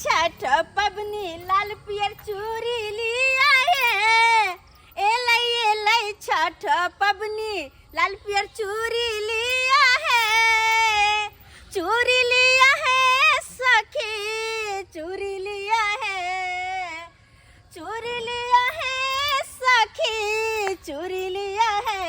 छठ पबनी लाल पियर चूड़ी लिया हे। एलै एलै छठ पबनी लाल पियर चूड़ी लिया है, चूड़ी लिया है सखी, चूड़ी लिया है, चूड़ी लिया है सखी, चूड़ी लिया है।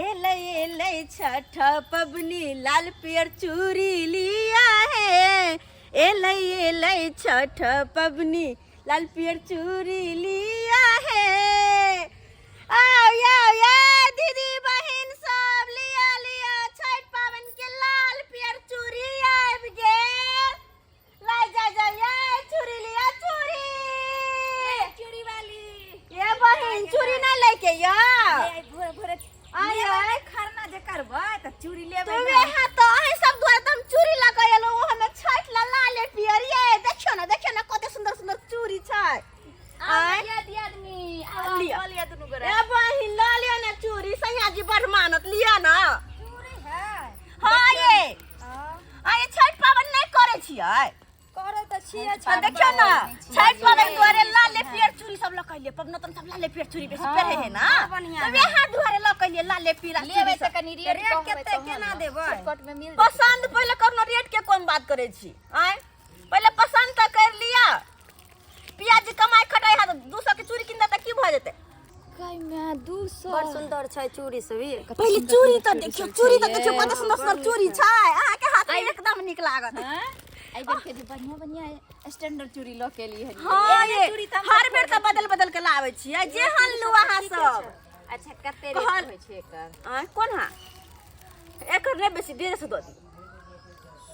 एलै एलै छठ पबनी लाल पियर चूड़ी लिया है। एलै एलै छठ पबनी लाल पियर चूड़ी लिया है। आओ आओ आओ दीदी बहिन सब, लिया लिया छठ पाबनि के लाल पियर चूड़ी आबि गेल। लाई जा जा ये चूड़ी लिया चूड़ी। चूड़ी वाली ये बहिन चूड़ी नहीं लेके या। ए, भोरे भोरे आय, लेबै आय। ने, खरना जे करबै तऽ चूड़ी लेबै तो ने। वह तो अहीं सब दुआरे तऽ हम चूड़ी लऽ कऽ एलहुँ, हमे छठि ला लाले पियर। ये देखियौ ने, देखियौ ने कते सुंदर सुंदर चूड़ी छै। आउ आय। लिअ दियादनी, आउ, लिअ। लऽ लिअ दुनू गोरा। ए बहिन लऽ लिअ ने चूड़ी, सैया जी बड़ मानत, लिअ ने। चूड़ी है? हाँ ये। हाँ। आ ये छठि पाबनि नहि करै छियै? करै तऽ छियै। आ देखियौ ने छठि पाबनि दुआरे लाले पियर चूड़ी सब लऽ कऽ एलियै। पबनौतन सब लाले पियर चूड़ी बेसी पहिरै है ना, बढ़िआँ। तऽ वएह दुआरे लऽ कऽ एलियै लाले पीरा लेबै चूड़ी तऽ सब। कनि रेट रेट कहबै कते तहन केना ने। देबै? शॉर्टकट मे मिल जेतै। पसन्द पहिले करू, रेट के कोन बात करै छी? आँय, पहिले पसन्द तऽ करि लिअ। पियाज कमाइ खटाइ है, 200 के चूड़ी किन देतै की भऽ जेतै? 200। बड़ सुंदर छै चूड़ी सब ई। पहिले चूड़ी तऽ देखियौ, चूड़ी तऽ देखियौ, कते सुंदर सुंदर चूड़ी छै। अहाँके हाथ में एकदम नीक लागत। हाँ? एहि बेर के जे बढ़िया बढ़िया स्टैंडर्ड चूड़ी लऽ के एलियै हन। हाँ एहने ये चूड़ी तऽ हम हर सब बेर तऽ बदल बदल के लाबै छियै। जेहन लू अहाँ सब। अच्छा, कते कहल- रेट होइ छै एकर? आँय, कोन? हाँ, एकर नहि बेसी, 150 दऽ दियौ।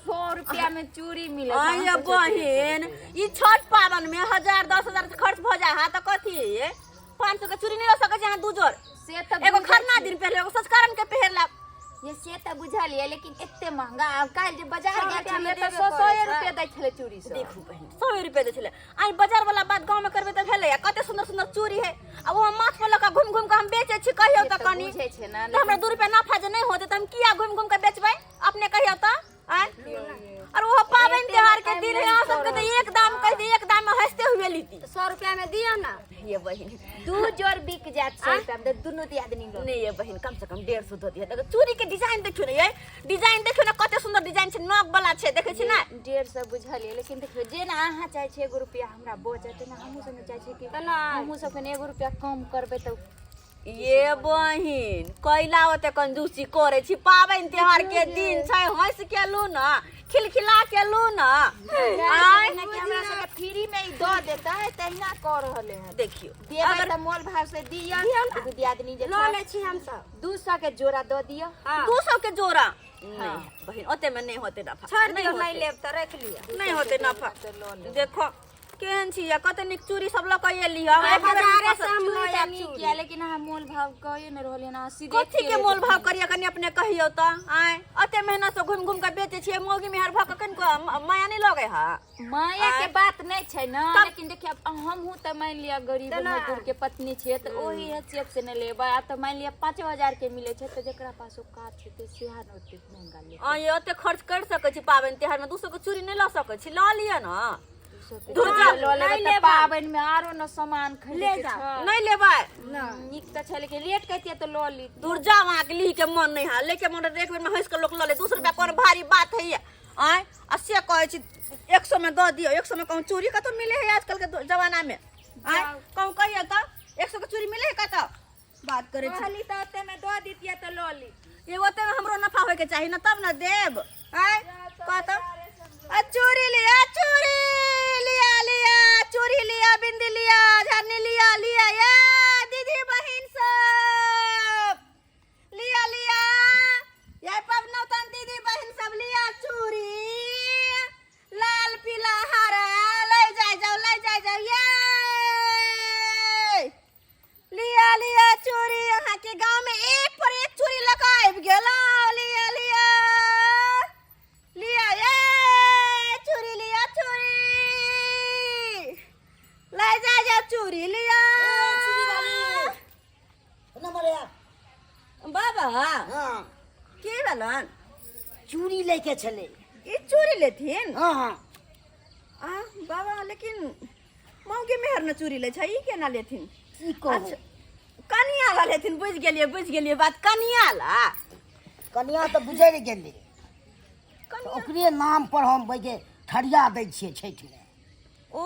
100 रुपया में चूड़ी मिलत। आय बहिन, ई छठ पाबनि में 1000 10,000 खर्च भऽ जाइ है तऽ कथी 500 के चूड़ी नहि लऽ सकै छी अहाँ दू जोड़? से तऽ एगो बुझै खरना छी। दिन पहिरले, एगो संस्कारण के पहिर लेब। ये से तऽ बुझलियै, लेकिन एते महंगा? आब काल्हि जे बाजार सौ गेल रुपया में छलियै तऽ देबे सौ करै सौ छै। रुपया दै छलै चूड़ी सब। देखू बहिन, 100 रुपया दै छलै। आइ बाजार वाला बात गाँव में करबै तऽ भेलै। आ कते सुंदर सुंदर चूड़ी है, आ ओ हम माथ पर लऽ कऽ घुमि घुमि कऽ हम बेचै छी। कहियौ से तऽ तऽ कनि बुझै छै ने, तऽ हमरा 2 रुपया नफा जे नहि होतै तऽ हम किया घुमि घुमि कऽ बेचबै? अपने कहियौ तऽ। आँय, और वो पाबनि त्योहार के दिन है, अहाँ सबके तऽ एक दाम कहि दे, एक दाम में हंसते हुए लीती। 100 रुपया में दिअ ना। ये बहिन, दू जोड़ बिक जायत 100 रुपया में तऽ दुनू दियादनी लऽ। नहीं ये बहिन, कम से कम 150 दऽ दिअ। देखो चूड़ी के डिजाइन देखियौ ने, ये डिजाइन देखियौ ने, कते सुंदर डिजाइन छै, नग वाला छै, देखै छी ने? 150 बुझलियै, लेकिन देखियौ, जेना अहाँ चाहै छियै एगो रुपया हमरा बचत, तेना हमहूँ सब ने चाहै छियै कि तऽ नहि। हमहूँ सब कनि एगो रुपया कम करबै तऽ। ये बहिन, कैला ओते कंजूसी करे छी? पाबनि त्योहार के दिन छै, हंस के लू न, खिलखिला के लू न। आँय, जेनाकि हमरा सबके फ्री में ई दऽ देतै तहिना कऽ रहले हन। देखियौ, देबै अगर तऽ मोल भाव से दिअ। एगो दियादनी जे लऽ लै छी हमसब। 200 के जोड़ा दऽ दिअ। हाँ। 200 के जोड़ा नहीं बहिन, ओते में नहीं होते नफा। छोड़ि नहीं दियौ, नहि होते। लेब तऽ राखि लिअ। नहीं होते नफा। देखो केहन छी, कते नीक चूड़ी सब लऽ कऽ एली हम। एक बेर बाजारे से पसंद- हम चूड़ी लऽ तऽ आयब नीक चूड़ी। यऽ, लेकिन अहाँ मोल भाव कहियो नहि रहलियै हन, अहाँ सीधे कथी एके के रेट मोल भाव करिए? कनि अपने कहियौ तऽ। आँय, एते मेहनत से घुमि घुमि कऽ बेचै छियै, मौगी मेहर भऽ कऽ कनिको माया नहि लगै है? माया के आँय? बात नहि छै ने, तब- लेकिन देखियौ, आब हमहूँ तऽ मानि लिअ गरीब तऽ नहि। मजदूर के पत्नी छियै, तऽ ओही हैसियत से नहि लेबै। आब तऽ मानि लिअ 5,000 के मिलै छै, तऽ जकरा पास औकात छै तऽ सएह ने ओतेक महंगा लेतै। आँय, ओते खर्च करि सकै छी पाबनि तिहार मे, 200 के चूड़ी नहि लऽ सकै छी? लऽ लिअ ने। दूर जाउ। लऽ लेबै नहि तऽ लेबै। पाबनि मे आरो ने सामान खरीदे ले के जाउ। छै। नहि लेबै? नीक तऽ छै, लेकिन रेट कहितियै तऽ लऽ ली। दूर जाउ, अहाँके ली के मन नहि है, लेके मन रहत, एक बेर में हंसि के लोक लऽ ले। 200 रुपया कोन भारी बात है? आँय, आ से कहै छी 100 में दऽ दियौ। 100 में कहूँ चूड़ी कतौ मिले है आजकल के जमाना में? आँय, कहूँ कहियौ तऽ 100 के चूड़ी मिले है कतौ? बात करै छी। कहली तऽ ओते मे दऽ दितियै तऽ लऽ ली। ये ओते में हमरो नफा होय के चाही ने, तब ने देब। आँय, कहतौ आ चूड़ी लिया, चूड़ी लिया, लिया चूड़ी लिया, बिंदी लिया, झरनी लिया, लिया ये दीदी बहिन सब लिया, लिया ये पबनौतन दीदी बहिन सब, लिया चूड़ी लाल पीला हरा, ले जाय जाओ, ले जाय जाओ। ये लिया लिया चूड़ी, अहाँ के गांव में एक पर एक चूड़ी लऽ कऽ आबि गेल। लिया लिया लिया ये चूड़ी लिया, चूड़ी ले जा जा, चूड़ी लिया। नंबर यार। बाबा। हाँ। की भेलन? चूड़ी लैके छलै। ई चूड़ी लेथिन? हाँ हाँ। आ लेकिन मौगी मेहर ने चूड़ी लै छै, ई केना लेथिन? की कहू? अच्छा, कनिया ला लेथिन। बुझि गेलियै, बुझि गेलियै बात, कनिया ला। कनिया तऽ गुजरि गेलै। तऽ कनिया ओकरे नाम पर हम बैगे ठरिया दै छियै छठिमे। ओ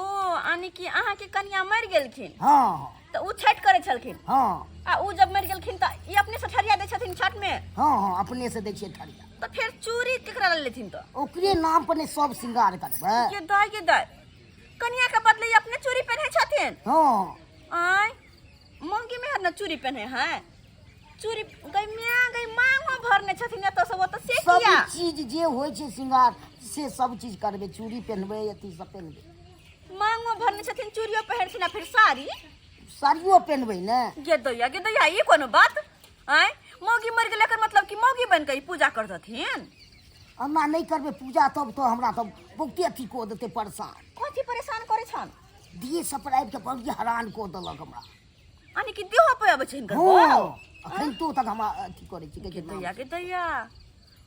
यानी कि अहाँके कनिया मरि गेलखिन? हँ हँ। तऽ ओ छठि करै छलखिन? हँ। आ ओ जब मरि गेलखिन तऽ ई अपने से ठरिया दै छथिन छठमे? हँ हँ, अपने से दै छियै ठरिया। तऽ फेर चूड़ी केकरा लए लेथिन तऽ? ओकरे नाम पर ने सब श्रृंगार करबै। के दाय, के दाय, कनिया के बदले ई अपने चूड़ी पहिने छथिन? हँ। आय मौगी में न चूड़ी पहने है, चूड़ी गई मिया गई मांगो भरने छथिन एतऽ से ओतऽ से सब किया? चीज जे होइ छै श्रृंगार से सब चीज करबै, चूड़ी पेन्हबै, अथी सब पेन्हबै। मांगो भरने छथिन, चूड़ियो पहिरथिन आ फिर साड़ी? साड़ियो पेन्हबै ने। गे दैया, गे दैया, ई कोनो बात? आँय, मौगी मरि गेलै एकर मतलब कि मौगी बनि कऽ ई पूजा कर दथिन? हमरा नहि करबै पूजा तब तऽ हमरा तऽ बहुते अथी कऽ देतै परेशान। कथी परेशान करै छन? दिए सब पर आबि कऽ बहुत हरान कऽ देलक हमरा। यानी कि देहो पे अबै छै हिनकर? हँ। बौ? अखन तो तक हमरा अथी करै छै, कहै छै गे नाम। दैया, गे दैया,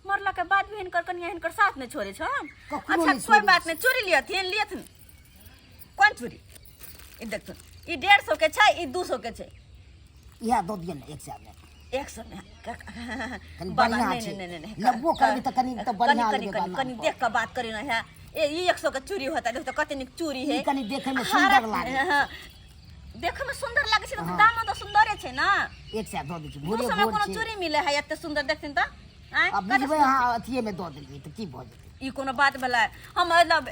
मरला के बाद भी हिनकर कनिया हिनकर साथ नहि छोड़ै छन। कखनो अच्छा नहि कोइ छोड़ै। बात नहि, चूड़ी लियथिन, लियथिन। कोन चूड़ी? ई देखथुन, ई 150 के छै, ई 200 के छै। इएह दऽ दिअ ने 100 मे। 100 मे कनि बाबा, बढ़िआँ नहि छै। नहि नहि नहि, लेबो करबै तऽ कनि तऽ बढ़िआँ कनि लेबै कनि बाला कनि पर। देख कऽ बात करी ने है। ए ई 100 के चूड़ी होता, देख तऽ कते नीक चूड़ी है। ई कनि देखैमे सुन्दर लागै छै। हँ, देखैमे सुन्दर लागै छै तऽ हँ। दामो तऽ सुन्दरे छै ने। 100 दऽ दै छी। दू भोरे सए मे भोर कोनो छै। चूड़ी मिले है एते सुन्दर? देखथिन तऽ आँय, आ कते बुझबै अहाँ अथिएमे दऽ देलियै तऽ की भऽ जेतै? ई कोनो बात भेलै? हम मतलब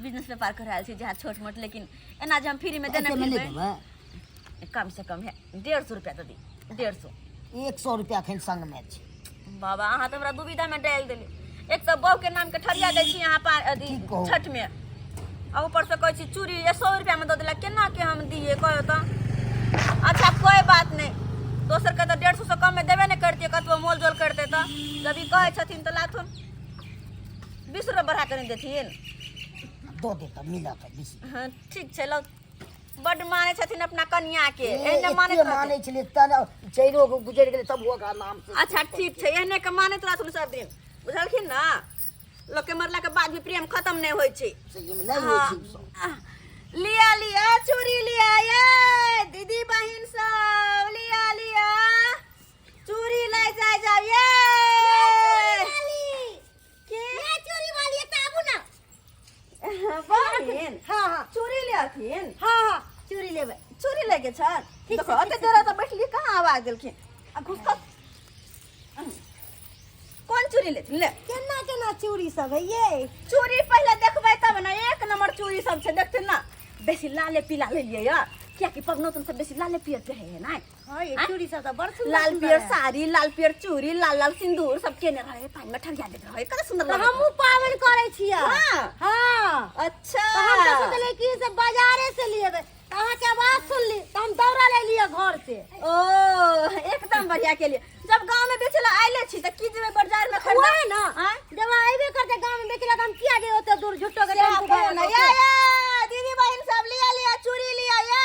बिजनेस व्यापार कर रहल छी जहाँ छोट मोट, लेकिन एना जे हम फ्रीमे देने एतेमे नहि फिरबै? देबै। कम से कम है 150 रुपया दऽ दी, 150। 100 रुपया एखन संगमे छै। बाबा, अहाँ तऽ हमरा दुविधामे डालि देली। एक तऽ बहूके नामके ठरिया दै छी अहाँ अथी की कहू? छठमे, आ ऊपरसँ कहै छी चूड़ी 100 रुपयामे दऽ देलक। केना के हम दियै, कहियौ तऽ? अच्छा कोइ बात नहि, दोसरके तऽ 150 सँ कममे देबे नहि करतियै कतबो मोल जोल करतै। तऽ जब ई कहै छथिन तऽ लाथुन, 20 रुपया बढ़ा कऽ नहि देथिन? दऽ दे तऽ मिलत 20। हँ, ठीक छै, लौ। बड्ड मानै छथिन अपना कनिया के। ए, एहने मानैत एते रहथिन। मानै छलै तब चारिो गो गुजरि गेलै तब ओकरा नाम से। अच्छा ठीक छै, एहने के मानैत रहथुन सब दिन, बुझलखिन ने? लोकके मरला के बाद भी प्रेम खत्म नहि होइ छै। सहीमे नहि होइ छै ई सब। आह, लिया लिया चूड़ी लिया ये दीदी बहिन सब, लिया लिया चूड़ी ले जाय जाओ ये। के चूड़ी वाली एतऽ आबू ना। बहिन? हाँ हाँ। चूड़ी लेथिन? हाँ हाँ, चूड़ी लेबै। चूड़ी लेके छल? ठीक छै, देखो, ठीक ओते देर तऽ बैठली, कहाँ आवाज देलखिन? आ घुसकत कोन चूड़ी लेथिन ले। केना केना चूड़ी सब है ये? चूड़ी पहिले देखबै तब ने। एक नंबर चूड़ी सब छै, देखथिन ने। बेसी लाले पीला लेलियै या, कियाकि पबनौतन सब बेसी लाले पियर पहिरे है ने। हाँ ये आँय? चूड़ी सब तऽ बड़ सुंदर लाल सुंदर पियर है। साड़ी, लाल पियर चूड़ी, लाल लाल सिंदूर सब केने रहे, पानि में ठरिया देत रहे, कते सुंदर तऽ लगैत हमहूँ पाबनि करै छियै। हाँ। हाँ। रहे। अच्छा। तऽ हम तऽ सोचलियै कि से बाजारे से लिएबै, तऽ अहाँके आवाज सुनली तऽ हम दौड़ल एलियै घर से। ओ एकदम बढ़िया के लिए, जब गांव में बेचे ला आइले छी तऽ की जेबै बाजार में खरीदे? वएह ने। आँय? जब अयबे करते गाँव में बेचला तऽ हम किया जइयै ओते दूर झूठो के से टेम्पू कहियौ ने। भाड़ा ये कऽ के? ये दीदी बहिन सब, लिया लिया चूड़ी लिया ये,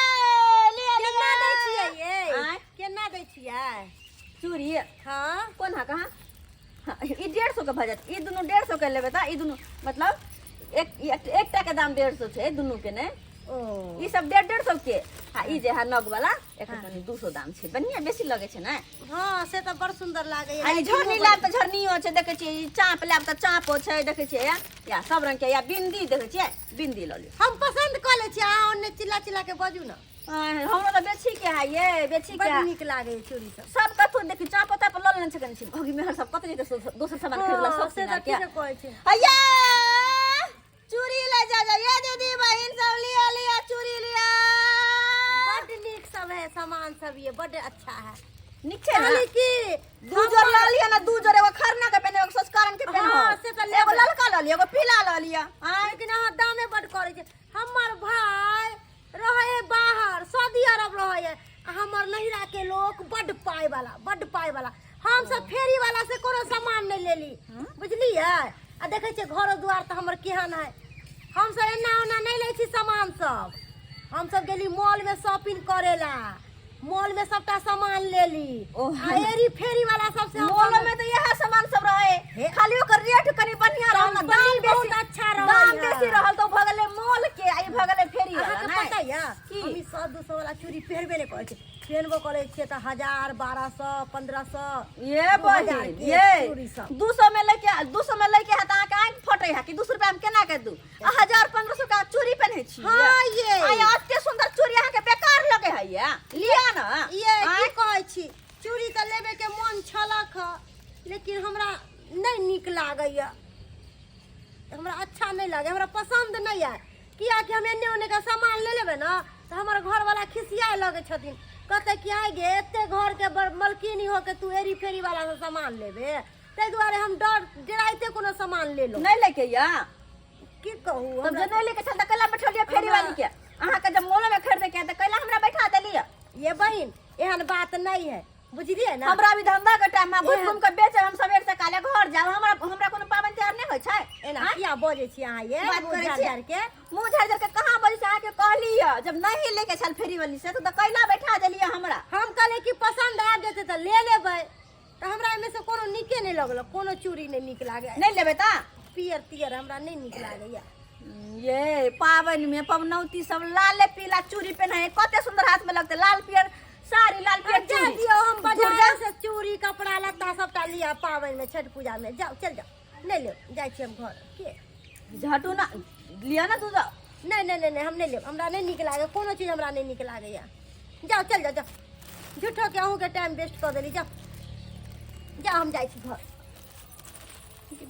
लिया केना लिया। दै छियै ये? आँय? केना दै छियै चूड़ी? हाँ। कोन? हा कहाँ? हाँ, ई 150 के भऽ जायत। ई दुनू 150 के लेबै तऽ ई दुनू मतलब एक एकटा के दाम 150 छै दुनू के ने। ओ ई सब 150-150 के, आ ई जे है नग वाला, एकर कनि 200 दाम छै। बढ़िया बेसी लगै छै ने? हाँ, से तऽ बड़ सुंदर लागैया। आ ई झरनी लाब तऽ झरनियो छै, देखै छियै? ई चाँप लाब तऽ चाँपो छै, देखै छियै? या या सब रंग के या बिंदी देखै छियै? बिंदी लऽ लियौ। हम पसंद कऽ लै छी, अहाँ ओन्ने चिल्ला चिल्ला के बजू ने। आँय, हमरो तऽ बेची के है ये, बेची के बड़ है। नीक लागैया चूड़ी सब। सब कथु देखी, चाँप ताप लऽ लेने छै कनि छै। भौगी मेहर सब कते जेतै दोसर सामान खरीदला हाँ, सब से तऽ सिंगार के। ठीके कहै छै। हैया चूड़ी ले जा जा ये दीदी बहिन सब, लिया लिया चूड़ी लिया। बड नीक सब है सामान सब ये, बड अच्छा है। नीक छै ने? कहली कि दू जोड़ लऽ लिअ ने, दू जोड़, एगो खरना के पहिने, एगो संस्कारण के पहिने। हाँ, से तऽ लेबै। एगो ललका लऽ लिअ, एगो पीला लऽ लिअ। आँय? लेकिन अहाँ दामे बड करै छै। हमर भाय रहै है बाहर, सऊदी अरब रहै है, आ हमर नहिरा के लोक बड पाय वाला, बड पाय वाला। हम सब फेरी वाला से कोनो सामान नहि लेली, बुझलियै? आ देखै छियै घरो दुआर तऽ हमर केहन है। हम सब एना ओना नहि लै छी सामान सब। हम सब गेली मॉल में शॉपिंग करे ला, मॉल में सबटा सामान लेली। ओह। आ एरी फेरी वाला सब से हम मॉलो में तो यह सामान सब रहे, खाली ओकर रेट कनि बढ़िया रहल ने, दाम कंपनी बहुत बेसी अच्छा रहै दाम है। बेसी रहल तो भऽ गेलै मॉल के, आ ई 200 वाला चूड़ी पहिरबे नहि करै छी। पेनबो करै छियै तऽ 1000, 1200, 1500 ये 2000 बहिन के ये चूड़ी सब। 200 में लेके, 200 में लेके है तऽ अहाँके आँखि फटै है कि 200 रुपया में केना के दू? आ 1000 1500 के चूड़ी पेन्है छी। हाँ ये। आ ये एते सुंदर चूड़ी अहाँके बेकार लगे है ये, लिअ न। ये की आँय? कहै छी, चूड़ी तऽ लेबे के मन छलक हँ, लेकिन हमरा नहि नीक लागैया, हमरा अच्छा नहि लागै, हमरा पसन्द नहि आयल। कियाकि हम एन्ने ओन्नेके सामान ले लेबै ने तऽ हमर घरवला खिसियाए लगै छथिन, कहतै कि आइ गे एते घरके मलकिनी होके तू एरी फेरी वाला सामान लेबे। ताहि दुआरे हम डर डराइते कोनो सामान लेलहुँ। नहि लैके या की कहू, तब हमरा जे नहि लेके छल तऽ कैला बैठलियै फेरी वाली के? अहाँके जब मोलो में खरीदे के है तऽ कैला हमरा बैठा देलियै? ये बहिन, एहन बात नहीं है, बुझलियै ना? हमरा भी धंधा के टाइम में घूम घूम के बेचे, हम सवेर से काले घर जाब। हमरा हमरा कोनो पाबनि तिहार नहि होइ छै। एना किया बजै छी अहाँ ये? बात मुँह करै झाड़ि छी। झाड़ि के मुँह झाड़ि झाड़ि के कहाँ बजै छी? अहाँके कहली यऽ, जब नहीं लेके छल फेरी वाली से तऽ कैला बैठा देलियै हमरा? हम कहलियै कि पसन्द आबि जेतै तऽ ले लेबै, तऽ हमरा एहिमे से कोनो नीके नहि लगल, कोनो चूड़ी नहि नीक लागै। नहि लेबै तऽ? पियर तियर हमरा नहि नीक लागैया। ये पाबनि में पबनौती सब लाले पीला चूड़ी पहने, कते सुंदर हाथ में लगते लाल पियर साड़ी, लाल पियर जा चूड़ी। दियौ, हम दूर बाजार जा। से चूड़ी कपड़ा लत्ता सबटा लिअ पाबनि में, छठ पूजा में। जाओ, चल जाओ, नहि लेब, जाइ छी हम घर के। झटू ना लिअ ना तू जाओ। नहि नहि नहि नहि, हम नहि लेब, हमरा नहि नीक लागै कोनो चीज, हमरा नहि नीक लागैया। जाओ, चल जाओ, जाओ, झूठो के अहूँके टाइम वेस्ट कऽ देली। जाओ जाओ, हम जाइ छी घर।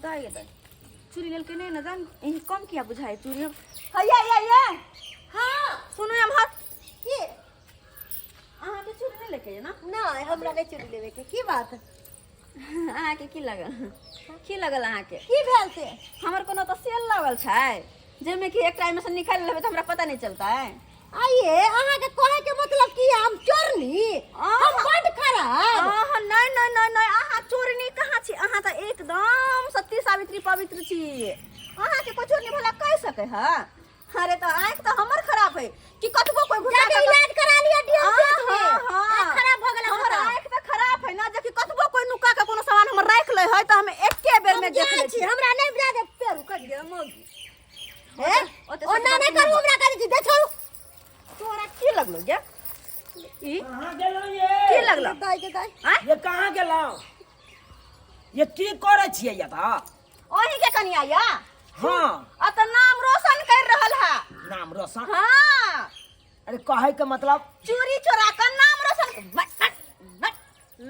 दाइ गे दाइ, चूड़ी लेलकै नहि ने जान, एहि कम किया बुझाइ चूड़ी हम। हैया या ये। हाँ। सुनू एम्हर। की? अहाँके चूड़ी नहि लेके ना? नहि, हमरा नहि चूड़ी लेबे के। की बात? अहाँके की लगल, की लगल अहाँके? की भेल से? हमर कोनो तऽ सेल लगल छै जाहिमे कि एकटा एहिमे से निकालि लेबै तऽ हमरा पता नहि चलतै? आइए अहाँके कहै के मतलब की हम चोरनी, हम बड खराब? अहाँ नहि नहि नहि नहि, अहाँ चोरनी कहाँ छी? अहाँ तऽ एकदम सती सावित्री पवित्र छी। अहाँके कोइ चोरनी भला कहि सकै है? अरे तऽ आँखि तऽ हमर खराब है कि कतबो कोई घुसा जाके के इलाज करा लिअ डीएमसीएच में। हाँ, हाँ। आँखि खराब भऽ गेल। हमर आँखि तऽ खराब है ना, जे कि कतबो कोई नुका के कोनो सामान हमर राखि लै है तऽ हम एके बेर में हम देख जाइ लै छी, छी। हमरा नहि बुझा दे, पैर उखड़ि गेल मौगी। हे, ओते ओना सब नहि करू, हमरा करै छी, दे छोड़ू। तोरा की लगलो गे ई? कहाँ गेलहुँ ये? की लगलो? दाइ के दाइ। आँय? ये कहाँ गेलहुँ ये? की करै छियै ये तऽ? ओही के कनिया या। हाँ। अ तऽ नाम रोशन कर रहल है। नाम रोशन? हाँ। अरे कहै के मतलब? चोरी चोरा के नाम रोशन बट बट बट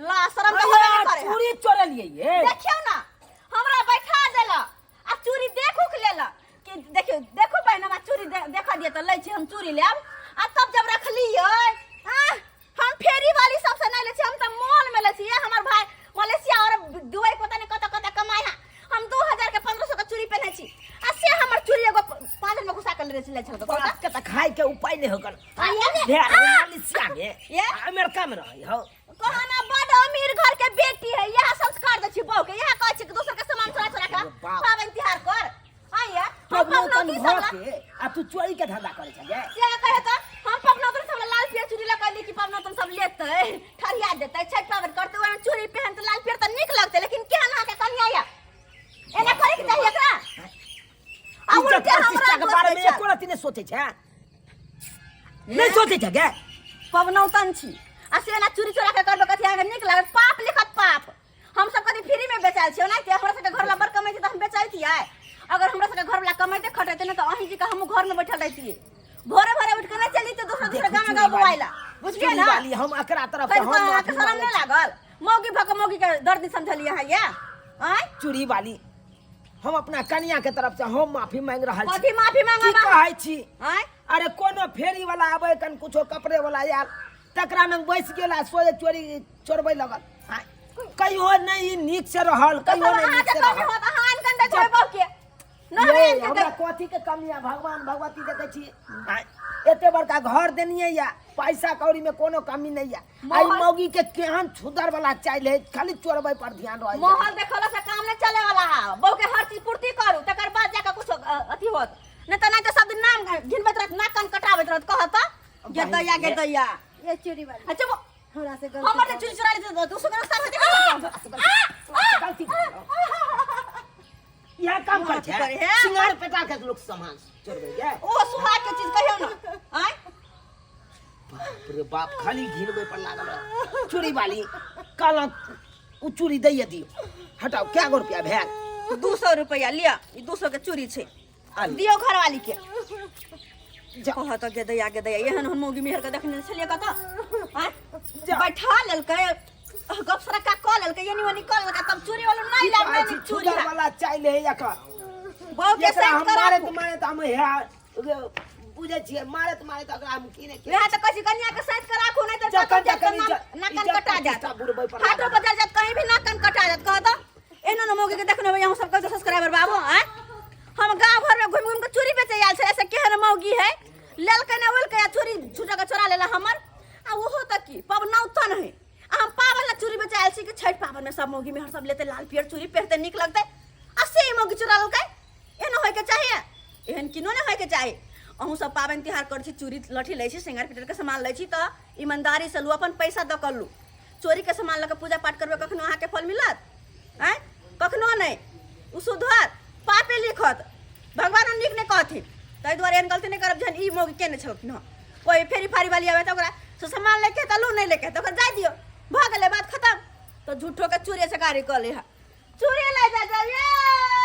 ला शरम तऽ होबे नहि करे है। चूड़ी चोरलियै ये? देखियौ ना, हमरा बैठा देला आ चूड़ी देखू के लेला कि देखियौ, देखू बहिन, हमरा चूड़ी देखऽ दिअ तऽ लै छी हम चूड़ी लेब। आ तब जब रखलियै, आह, हम फेरी वाली सबसे नहीं लै छी, हम तऽ मॉल में लै छी। ये हमर भाई मलेशिया और दुबई पता नहीं कतऽ कतऽ कमाइ है। हम 2000 के 1500 के चूड़ी पहनै छी आ से हमर चूड़ी एगो पाँच में घुसा के लेने छलै छल। बाप के तऽ खाय के उपाय नहि होकर। आ ये ने- ढेर मलेशिया में ये? आ अमेरिका में रहै हो। कहना बड अमीर घर के बेटी है, यह संस्कार दै छी बहू के, यह कहै छी कि दोसर के सामान चोरा चोरा के अरे बाप। पाबनि तिहार कर। आइया हम पबनौतन पबनौती भऽ सब ला के आ तू चोरी के धंधा करै छे? से कहे तऽ हम पबनौतन सब ला लाल पियर चूड़ी लऽ कहली कि पबनौतन सब लेतै, ठरिया देतै, छठि पाबनि करतै, ओना चूड़ी पहनतै लाल पियर तऽ नीक लगतै, लेकिन केहन अहाँके कनिया या? एना करे के चाही एकरा? आ इज्जत उल्टे हमरा प्रतिष्ठा के दोष बारे दै में छल। एको रत्ती नहि सोचै छै, नहि सोचै छै गे। पबनौतन छी आ से एना चूड़ी चोरा के करबै, कथी अहाँके नीक लागत? पाप लिखत पाप। हम सब कथी फ्री में बेचायल छियै? ओनाहिते हमरा सबके घरवला बड़ कमै छै तऽ हम बेचैतियै? अगर हमरा सबके घरवला कमैते खटैते ने तऽ अहीं जी के हमहूँ घर में बैठल रहितियै, भोरे भोरे उठि के नहि चलि जैतियै दोसर दोसर देखू गाँव चूड़ी गाँव वाली, बौआइला, बुझलियै चूड़ी ने? वाली, हम एकरा तरफ से तै हम दुआरे अहाँके माफी शरम मांगै नहि छी। लागल? मौगी भऽ कऽ मौगी के दर्द नहि समझलियै अहाँ ये? आँय? चूड़ी वाली, हम अपना कनिया के तरफ से हम माफी मांग रहल छी। कथी माफी की मांगब अहाँ? कहै छी? आँय? अरे कोनो फेरी वाला आबै कन, कुछो कपड़े वाला आयल, तकरा लग बैस गेल आ सोझे चोरी चोरबै लगल। आँय, कहियो नहि ई नीक से रहल, तऽ कहियो सब नहि नीक अहाँके से कमी रहल। होत, अहाँ आनि कऽ दैत होबै बहू के। नहि ये, आनि कऽ हमरा दैत। कथी के कमी है? भगवान भगवती देखै छी। आँय, एते बड़का घर देनिये या, पैसा कौड़ी में कोनो कमी नहीं है। आई मोहन- मौगी के केहन छुदर वाला चाइल है, खाली चोरबै पर ध्यान रहै छै। माहौल देखला से काम नहीं चले वाला है। बहू के हर चीज पूर्ति करू तकर बाद जाके कुछ अथी होत, नहीं तो नहीं तो सब दिन नाम घिनबैत रहत, नाक कान कटाबैत रहत, कहत गेदैया गेदैया। ये चूड़ी वाली, अच्छा वो हमरा से गलती हमर जे चूड़ी चुरा लेते दोसर के नुकसान होते। गलती करू। इएह काम करै छै। करे है। सिंगार पेटा के लोक सामान चोरबै ये। ओ सुहाग के चीज कहियो ना। आय बाप रे बाप, खाली घिनबै पर लागल रह। चूड़ी वाली कहलक ओ चूड़ी दैये दियौ। हटाउ, कए गो रुपया भेल? 200 रुपया लिअ, ई 200 के चूड़ी छै। आ लिअ। दियौ घरवाली के। जा। कहत गेदैया गेदैया, एहन हम मौगी मेहर के देखने छलियै कतऽ? आँय? जा। बैठा लेलकै, गप सरक्का कऽ लेलकै, एनी ओनी कऽ लेलकै, तब चूड़ी वाला नहि की लाग कहै छी, नहि चूड़ी छुदर वाला चाय ले एकर। बहू के एकरा सेट हम करा। मारैत मारैत हम हे बुझै छियै, मारैत मारैत एकरा हम की नहि की। वएह तऽ कहै छी, कनिया के सैत के राखू, नहि तऽ जखन जखन तखन इज्जत नाक कान इज्जत कटा जायत, प्रतिष्ठा बुड़बै पर हाटो लागल। बजार जायत, कहीं भी नाक कान कटा जायत। कह तऽ एहनो ने मौगी के देखने होबै अहूँ सब, कहै सब्सक्राइबर बाबू। आँय, हम गाँव घर में घुमि घुमि के चूड़ी बेचे आयल छै, ऐसे केहन मौगी है, लेलकै ना ओलकै आ चूड़ी छुटा के चोरा लेला हमर। आ ओहो तऽ की पबनौतन है, आ हम पाबनि ला चूड़ी बेचे आयल छी कि छठि पाबनि में सब मौगी मेहर सब लेतै, लाल पियर चूड़ी पहिरतै, नीक लगतै, आ से मौगी चोरा लेलकै। एहन होइके चाहिए? एहन किनो नहि होइके चाही। अहूँ सब पाबनि तिहार करै छी, चूड़ी लठी लै छी, श्रृंगार पिटर के सामान लै छी, तऽ ईमानदारीसँ लू, अपन पैसा दऽ कऽ लू। चोरीके सामान लऽ कऽ पूजा पाठ करबै, कखनो अहाँके फल मिलत? आँय, कखनो नहि। ओ सुधरत पापे लिखत, भगवानो नीक नहि कहथिन। ताहि दुआरे एहन गलती नहि करब जेहन ई मौगी केने छलखिन हँ। कोइ फेरी फारी वाली आबै तऽ ओकरा से सामान लैके तऽ लू, नहि लैके तऽ ओकरा जाय दियौ, भऽ गेलै बात खतम। तऽ झूठोके चूड़े चकारी कऽ ले हँ, चूड़ी लै जा जाइए।